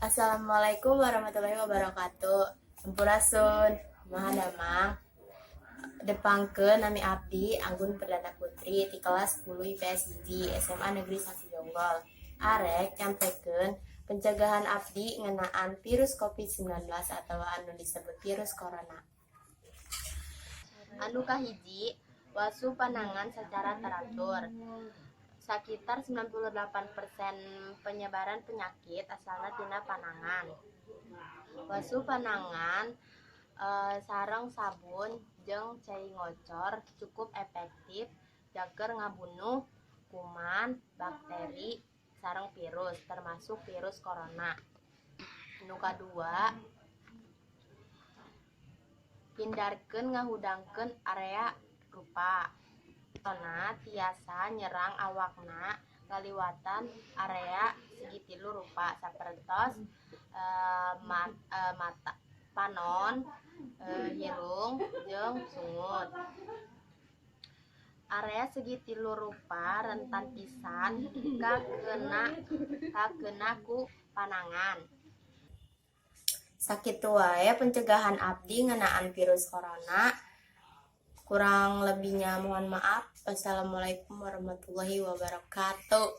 Assalamualaikum warahmatullahi wabarakatuh. Sampurasun, kumaha damang? Tepangkeun, nami abdi Anggun Perdana Putri di kelas 10 IPS 1 SMA Negeri 1 Jonggol. Arek nyampekeun pencegahan abdi ngeunaan virus COVID-19 atau anu disebut virus corona. Anu kahiji, wasuh panangan secara teratur. Sakitar 98% penyebaran penyakit asalna tina panangan. Wasuh panangan sareng sabun jeung cai ngocor cukup efektif jang ngabunuh kuman, bakteri, sareng virus, termasuk virus corona. Nu kadua, hindarkeun ngahudangkeun area rupa. Corona tiasa nyerang awakna ngaliwatan area segitilu rupa, sapertos mata, panon, hirung, jeung sungut. Area segitilu rupa rentan pisan kakena ku panangan. Sakitu wae pencegahan abdi ngeunaan virus corona. Kurang lebihnya mohon maaf. Wassalamualaikum warahmatullahi wabarakatuh.